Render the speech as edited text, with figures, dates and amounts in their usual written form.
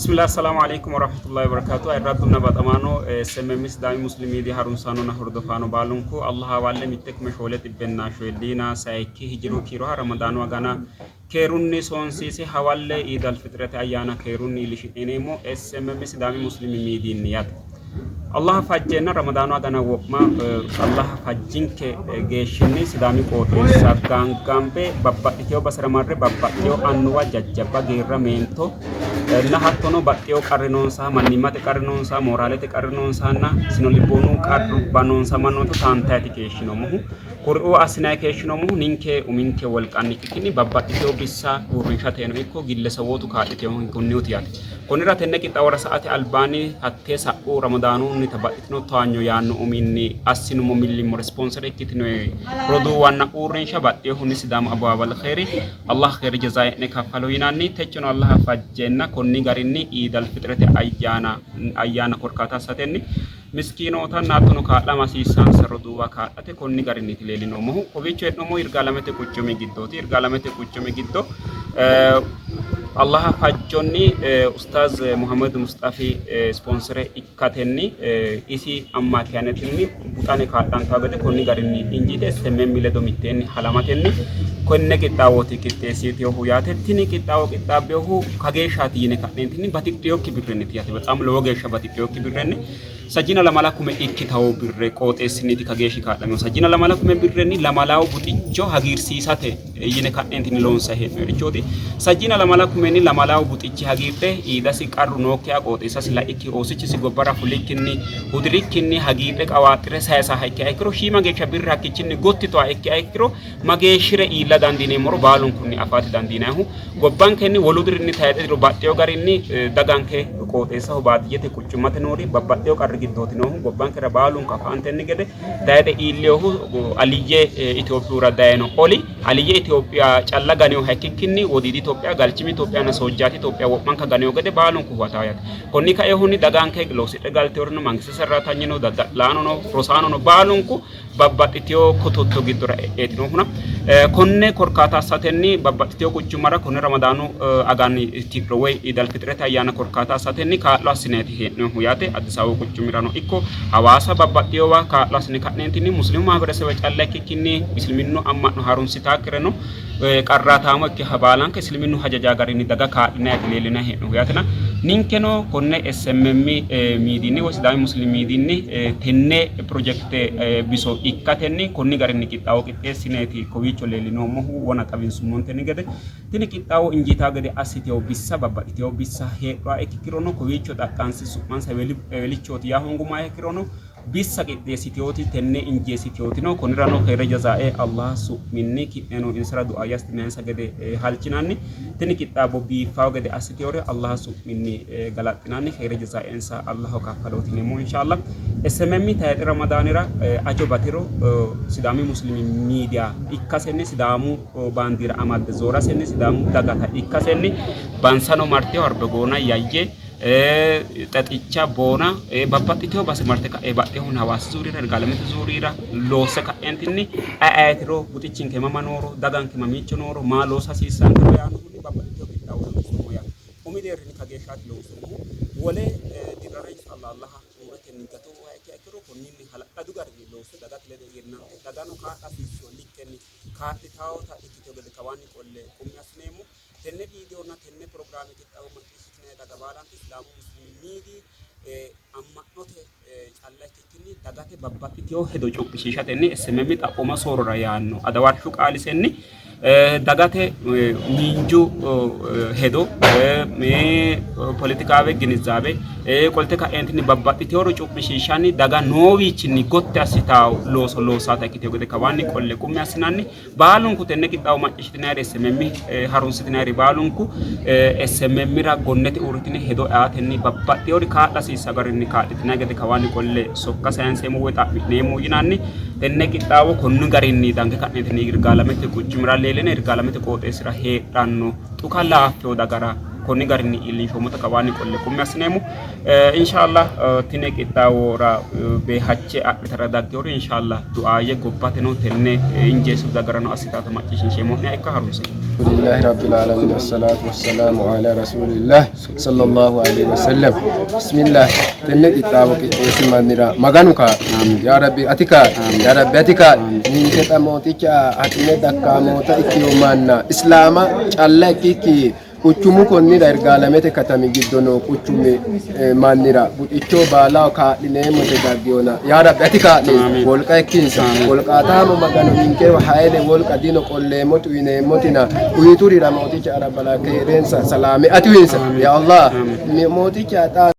Bismillah assalamu alaikum warahmatullahi wabarakatuh. Ayirraddunna baxamaano SMM Sidaami Muslim Media harunsaanonna hordofaano baalunku Allah hawalle mitte kume shoole xibbenna shoyilliina sayikki hijiru kiiroha Ramadaanu agana keerunni soonsiise hawalle Iid Alfitrete ayyaana keerunni iillishi'neemmo SMM Sidaami Muslim Mediinni yaate. Allah fajjeenna Ramadaanu agana wo'ma Allah fajjinke geeshshinni Sidaami qooxeessa gaangaambe babbaxxiteyo basera marre babbaxxiteyo annuwa jajjabba geerra meento na hattono baxxeyo qarri noonsa mannimmate qarri noonsa mooraalete qarri noonsanna sinolibboonu qarrubba noonsa mannootu taantayti keeshshinoommohu. Kuriuu assinanni keeshshinoommohu ninke uminke wolqanni ikkikkinni babbaxxiteyo bissa uurrinshateno ikko gillesawootu kaa'liteyonkehunniiti yaate. Konnira tenne qixxaawora sa''ate albaanni hattee sa'u Ramadaanunnita baxxitino towaanyo yaanno uminni assinummo millimmo rispoonsere ikkitinoe roduuwanna uurrinsha baxxinohunni Sidaamu Abuwaabal Kheyri Allah kheyri jazaa e'ne kaffalo yinanni. Techono Allah fajjeenna konni garinni Iid Alfixirete ayyaana ayyaana korkaata assatenni Miskiinootanna hattono kaa'lama hasiissaansa roduuwa kaa'late konni garinniiti leellinoommohu. Kowiicho hee'noommohu Yirgaalamete quchumi giddooti. Yirgaalamete quchumi giddo Allaha fajjonni Ustaaz Muhammad Musxafi ispoonsere ikkatenni isi ammakiyanetinni buxane kaa'lantawo gede konni garinni injiite SMM ledo mitteenni halamatenni konne qixxaawooti qixxeessitinohu yaate. Tini qixxaawo qixxaabbinohu kageeshshaati yine ka'neentinni batidhinokki birrenniti yaate. Bexaam lowo geeshsha batidhinokki birrenni sajjina lamala kume ikkitawo birre qooxeessinniiti kageeshshi kaa'laminohu. Sajjina lamala kume birrenni lamalawo buxicho hagiirsiisate yine ka'neentinni loonsanni hee'noyirichooti. Sajjina lamala kumenni lamalawo buxichi hagiidhe iidasi qarru nookkiha qooxeessasi laikki oosichisi gobbara fulikkinni hudirikkinni hagiidhe qawaaxxire sayisaha ikkiha ikkiro shiima geeshsha birre hakkichinni gottitoha ikkiha ikkiro mageeshshire iilla dandiineemmoro baalunkunni afaati dandiinannihu. Gobbankenni wolu dirinni tayixe diro baxxeewo garinni daganke qooxeessaho baadiyyete quchummate noori babbaxxeewo qarri giddooti noohu. Gobbankera baalunku afaantenni gede tayixe iillinohu aliyye Itophiyura dayino oli aliyye Itophiya calla ganinoha ikkikkinni wodiidi Itophiya, galchimi Itophiyanna soojjaati Itophiya wo'manka ganino gede baalunku huwatawo yaate. Konni kainohunni daganke loosidhe galteworino, mangistete serratanyino, dadda'laanono, rosaanono baalunku babbaxxitino kototto giddora e'eeti noohuna konne korkaata assatenni babbaxxitino quchummara konne Ramadaanu agani tidho woy Iid Alfixirete ayyaana korkaata assatenni kaa'lo assineeti hee'noommohu yaate. Addis Ababu quchumirano ikko Hawaasa babbaxxinowa kaa'lo assine ka'neentinni musliimu mahiberesewe calla ikkikkinni isliminnu amma'no harunsitaakkireno qarraataamo ikkiha baalanka isliminnu hajaja garinni daga kaa'linanni leellinanni hee'noommo yaatena ninkeno konne SMM miidiinni woy Sidaami Musliim miidiinni tenne pirojekte biso ikkatenni konni garinni qixxaawo qixxeessineeti kowiicho leellinoommohu wona xawinsummontenni gede tini qixxaawo injiitaa gede assitewo bissa babbaxxitewo bissa heedhuha ikkirono kowiicho xaqqansi su'mansa ewelichooti yaa hoongummoha ikkirono Bissa qixxeessitinoti tenne injeessitinotino, konnirano kheyre jazaae Allah su'minni ki'neno insara du'aayye assitinanninsa gede halchinanni. Tini qixxaabbo biiffawo gede assitinore Allah su'minni galaxxinanni kheyre jazaaensa Allaho kaffalooti yineemmo inshallah. SMM tayixe Ramadaanira ajo batiro Sidaami Muslimi Media ikkasenni Sidaamu baandiira amadde zoorasenni Sidaamu dagata ikkasenni Bansano martewo Arbegoona Yayye Xexicha, Boona babbaxxitino base marte ka'e baxxinohunni Hawaasi zuurira, Yirgaalamete zuurira loosse ka'eentinni ayi ayetiro buxichinke mama nooro, daganke mamiicho nooro, maa loosa hasiissankero yaannohunni babbaxxitino qixxaawo loonsoommo yaate. Umi deerrinni kageeshshaati loonsoommohu. Wole dirrara inshallah Allaha uurratenni gato uwiha ikkiha ikkiro konninni hala'ladu garinni loosse dagate ledo egennante dagano kaa'la hasiissino likkenni kaa'litawota ikkitino gede kawaanni qolle qummi assineemmo. Tenne viidiyonna tenne pirogiraame qixxaawo macciishshitinanni daga baalanti Sidaamu Muslimi Miidi amma'note calla ikkikkinni dagate babbaxxitino hedo cu'mishiishatenni SMM xaphooma soorrora yaanno adawarshu qaalisenni dagate miinju hedo poletikaawe ginizaabe qolte ka'eentinni babbaxxitinore cu'mishiishshanni daga noowiichinni gotti assitawo looso loossata ikkitino gede kawaanni qolle qummi assinanni Baalunku tenne qixxaawo macciishshitinayiri SMM harunsitinayiri baalunku SMMra gonnete uurritine hedo aatenni babbaxxinori kaa'la hasiissa garinni kaa'litinay gede kawaanni qolle sokka sayinseemmo woy xa'mi'neemmo yinanni tenne qixxaawo konni garinni dange ka'neentinni Yirgaalamete quchumira leelline Yirgaalamete qooxeessira heedhanno xuka laaffewo dagara Konni garinni iillinshoommota kawaanni qolle qummi assineemmo. Inshallah tini qixxaawora beehache adhitara dagginori inshallah du'aayye gobbateno tenne injeessu dagarano assitata macciishshiinsheemmo'neha ikka harunse. Alhamdulillahi Rabbil Alamin Wassalatu wassalamu ala Rasulillah sallallahu alaihi wasallam. Bismillah tenne qixxaawo qixxeessi mannira Maganu kaa'lo. Yaa Rabbi ati kaa'li. Yaa Rabbi ati kaa'li. Ninke xa mooticha haqime dakkaamoota ikkino manna Islaama calla ikkikki Quchumu konnira Irgaalamete katami giddo noo quchumi mannira buxicho baalaho kaa'lineemmo yite dagginona, yaa Rabbi ati kaa'linsa, wolqa ikkinsa. Wolqaataamo Magano ninkewa hayle wolqa dino qolleemmoti uyineemmotina uyiturira Mooticha Arabbala keerensa salaame ati uyinsa. Yaa Allah Mooticha xa.